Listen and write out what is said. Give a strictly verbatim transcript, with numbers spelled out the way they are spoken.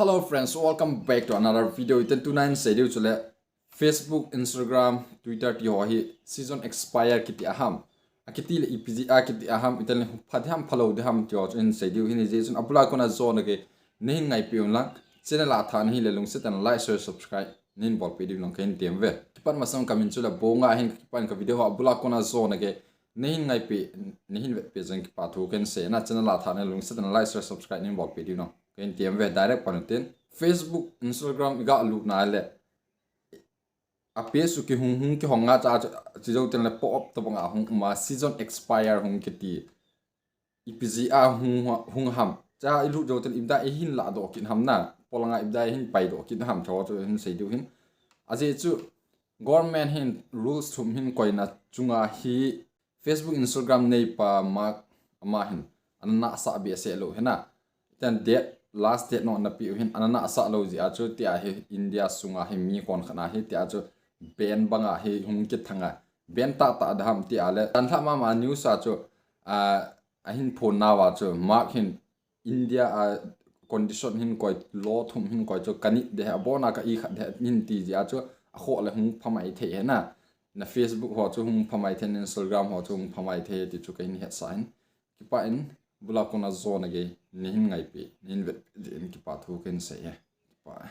Hello friends, welcome back to another video. Iten tuna in sei diu chule Facebook, Instagram, Twitter ti ho hi season expire kiti aham, akiti le ipi jeh a kiti aham, iten le pha diham phalou diham ti ho chu in sei diu hin, hijeh chun abula kona jona gei nahin ngaipi un lang, channel a thah nahi le lungset tah in like, share, subscribe nahin bolpeh diu lang kahin tem ve. Kipat masang kamin chu le Bonga hin, kipan ka video ho abula kona jona gei nahin ngaipi, nahin vetpi jeh in kipa thu kahin sei na, channel a thah nahi le lungset tah in like, share, subscribe nahin bolpeh diu lang kahin tem ve. Direct pan u tin, Facebook, Instagram iga lut na le a page u kihung hung kihong nga cha chu, chijou tin le pop up tobang a hung um a, season expire hung kiti. Ipi jeh a hung, hung ham. Cha ilut jou tin ipi dia ihin ladoh kit ham na, polanga ipi dia ihin paidoh kit ham ti ho chu hin sei diu hin. Ajeh chu government hin rules thum hin koina chunga hi Facebook, Instagram neipa Mark ama hin ana nahsah behseh lou hina. Iten date, last date nona pe u hin ana nahsah lou jeh a chu tia hi India sunga hi mi konkhat na hi tia chu ban banga hi hung kithang a, ban tahtah diham tia le, tanlhah mama news a chu, a, ahin phon nauva chu Mark hin India a condition hin koi, law thum hin koi chu kanit ding ahi, abona ka ikhat ding ahi hin ti jeh a chu akhoh le hung phamai thei hina. Na Facebook ho chu hung phamai thei, Instagram ho chu hung phamai thei ti chu kahin hetsah hin. Kipah in, abula kona jona gei nahin ngaipi, nahin vetpi jeh in kipa thu kahin sei e. Kipah e.